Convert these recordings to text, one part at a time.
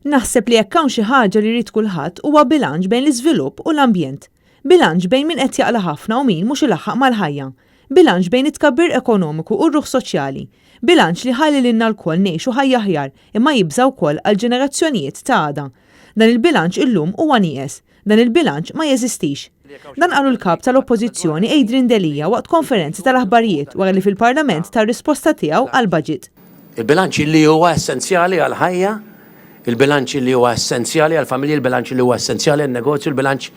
Naħseb li jekk hawn xi ħaġa li jrid kulħadd huwa bilanċ bejn l-iżvilupp u l-ambjent. Bilanċ bejn min qed jaqla' ħafna u min mhux ilaħħaq mal-ħajja. Bilanċ bejn it-tkabbir ekonomiku u r-ruħ soċjali. Bilanċ li jħalli lilna lkoll ngħixu ħajja aħjar imma jibża' wkoll għall-ġenerazzjonijiet ta' għada. Dan il-bilanċ illum huwa nieqes. Dan il-bilanċ ma jeżistix. Dan qalu l-Kap tal-Oppożizzjoni Adrian Delia waqt konferenza tal-aħbarijiet wara li fil-Parlament ta r-risposta tiegħu għall-budget. Il-bilanċ li huwa essenzjali għall-ħajja, il-bilanċ li huwa essenzjali għall-familji, il-bilanċ li huwa essenzjali għan-negozju, il-bilanċ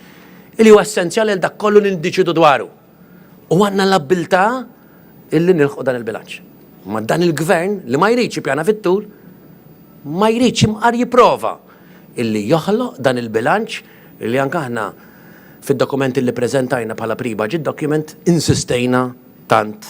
li huwa essenzjali għal dak kollu li niddeċiedu dwaru. U għandna l-abbiltà illi nilħqu dan il-bilanċ. Ma dan il-gvern li ma jridx jippjana fit-tul, ma jridx imqar jipprova illi joħloq dan il-bilanċ illi anke aħna fid-dokument illi preżentajna bħala pre-budget document insistejna tant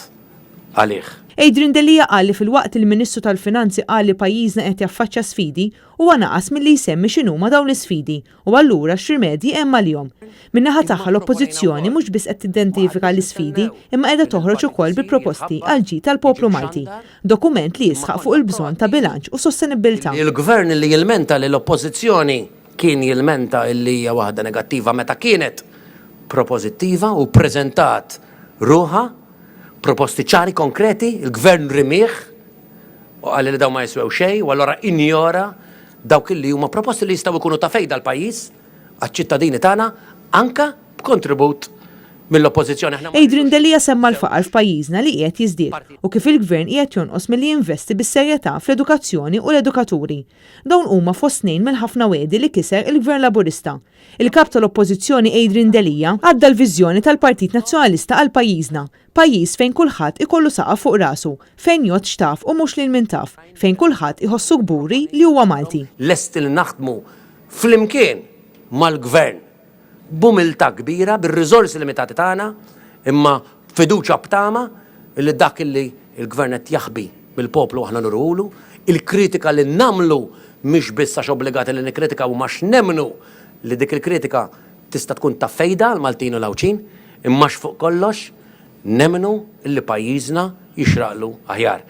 għalih. Adrian Delia qal li filwaqt li l-Ministru tal-Finanzi qal li pajjiżna qed jaffaċċja sfidi, huwa naqas milli jsemmi x'inhuma dawn l-isfidi U allura x'rimedji hemm għalihom? Min-naħa tagħha l-Oppożizzjoni mhux biss qed tiddentifika l-isfidi imma qiegħda toħroġ ukoll bi proposti għall-ġid tal-poplu Malti. Dokument li jisħaq fuq il-bżonn ta' bilanċ u sostenibbiltà. Il-Gvern li jilmenta li l-Oppożizzjoni kien jilmenta illi hija waħda negattiva meta kienet propożittiva u ppreżentat ruħha, proposti ċari konkreti, il-Gvern rimih u qal li dawn ma jiswew xejn u allura injora dawk illi huma proposti li jistgħu jkunu ta' fejda għall-pajjiż, għaċ-ċittadini tagħna, anke b'kontribut mill-Oppożizzjoni. Aħna ma Adrian rridux Delia semma l-faqar f'pajjiżna li qiegħed jiżdied u kif il-Gvern qiegħed jonqos milli jinvesti bis-serjetà fl-edukazzjoni u l-edukaturi. Dawn huma fost tnejn mill-ħafna wegħdi li kiser il-Gvern Laburista. Il-Kap tal-Oppożizzjoni Adrian Delia għadda l-viżjoni tal-Partit Nazzjonalista għal pajjiżna, Pajjiż fejn kulħadd ikollu saqaf fuq rasu, fejn jgħodd x'taf u mhux lil min taf, fejn kulħadd iħossu kburi li huwa Malti. Lesti li naħdmu flimkien mal-Gvern b'umiltà kbira, bir-riżorsi limitati tagħna, imma b'fiduċja u b'tama li dak li l-Gvern qed jaħbi mill-poplu aħna nuruhulu, il-kritika li nagħmlu mhix biss għax obbligati li nikkritikaw imma għax nemmnu li dik il-kritika tista' tkun ta' fejda għall-Maltin u l-Għawdxin, imma għax fuq kollox nemmnu li pajjiżna jixraqlu aħjar.